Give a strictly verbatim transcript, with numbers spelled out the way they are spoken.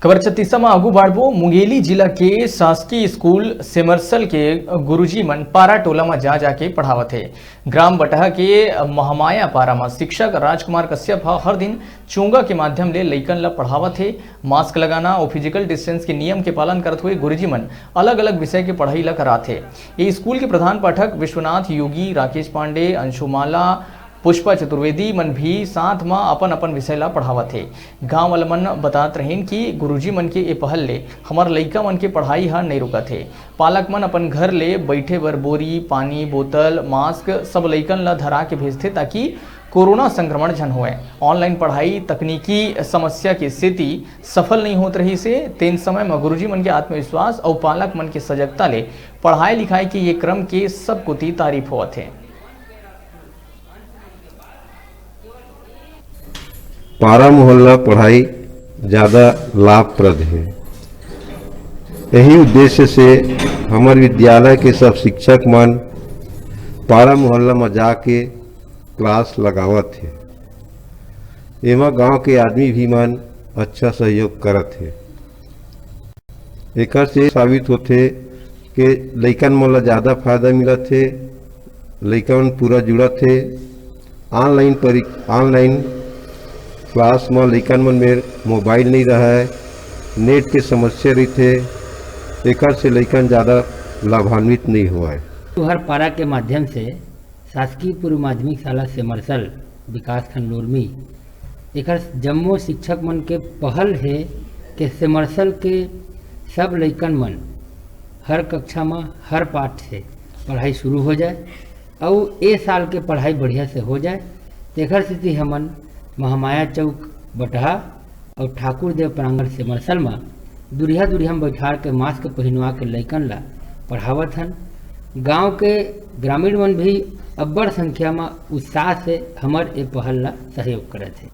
खबर छत्तीसा म आगू बाढ़बो। मुंगेली जिला के शासकीय स्कूल सेमरसल के गुरुजी मन पारा टोला म जा जाके पढ़ावत हे। ग्राम बटहा के महमाया पारा म शिक्षक राजकुमार कश्यप ह हर दिन चोंगा के माध्यम ले लइकन ल पढ़ावत हे। मास्क लगाना अउ फिजिकल डिस्टेंस के नियम के पालन करत हुए गुरुजी मन अलग-अलग विषय के पढ़ाई ल करात हे। ये स्कूल के प्रधान पाठक विश्वनाथ योगी, राकेश पांडे, अंशुमाला, पुष्पा चतुर्वेदी मन भी साथ म अपन-अपन विषय ल पढ़ावत हे। गांव वाला मन बतात रहिन कि गुरुजी मन के ए पहल ले हमर लइका मन के पढ़ाई ह नइ रुकत हे। पालक मन अपन घर ले बइठे बर बोरी, पानी बोतल, मास्क सब लइकन ल धरा के भेजथे, ताकि कोरोना संक्रमण झन होवय। ऑनलाइन पढ़ाई तकनीकी समस्या के सेती सफल नइ होत रहिस हे, तेन समय म गुरुजी मन के आत्मविश्वास अउ पालक मन के सजगता ले पढ़ाई लिखाई के ये क्रम के सब कोति तारीफ होवत हे। पारा मोहल्ला पढ़ाई ज्यादा लाभप्रद हे। यही उद्देश्य से हमर विद्यालय के सब शिक्षक मन पारा मोहल्ला म जाके क्लास लगावत हे। एमा गांव के आदमी भी मन अच्छा सहयोग करत हे। एकर से साबित होथे के लइकन मन ल ज्यादा फायदा मिलत हे, लइका मन पूरा जुड़त हे। ऑनलाइन परि-, ऑनलाइन क्लास म लइकन मन मेर मोबाइल नइ रहय, नेट के समस्या रहिथे, एकर से लइकन ज्यादा लाभान्वित नइ होवय। तुहर पारा के माध्यम से शासकीय पूर्व माध्यमिक शाला सेमरसल विकासखंड लोरमी, एकर जम्मो शिक्षक मन के पहल हे के सेमरसल के सब लइकन मन हर कक्षा म हर पाठ से पढ़ाई शुरू हो जाए अउ ए साल के पढ़ाई बढ़िया से हो जाए। तेखर सेती हमन महामाया चौक बटहा अउ ठाकुर देव प्रांगण सेमरसल म दुरिहा दुरिहा म बइठार के मास्क पहिनवा के लइकन ल पढ़ावत हन। गांव के ग्रामीण मन भी अब्बड़ संख्या म उत्साह से हमर ए पहल ल सहयोग करत हे।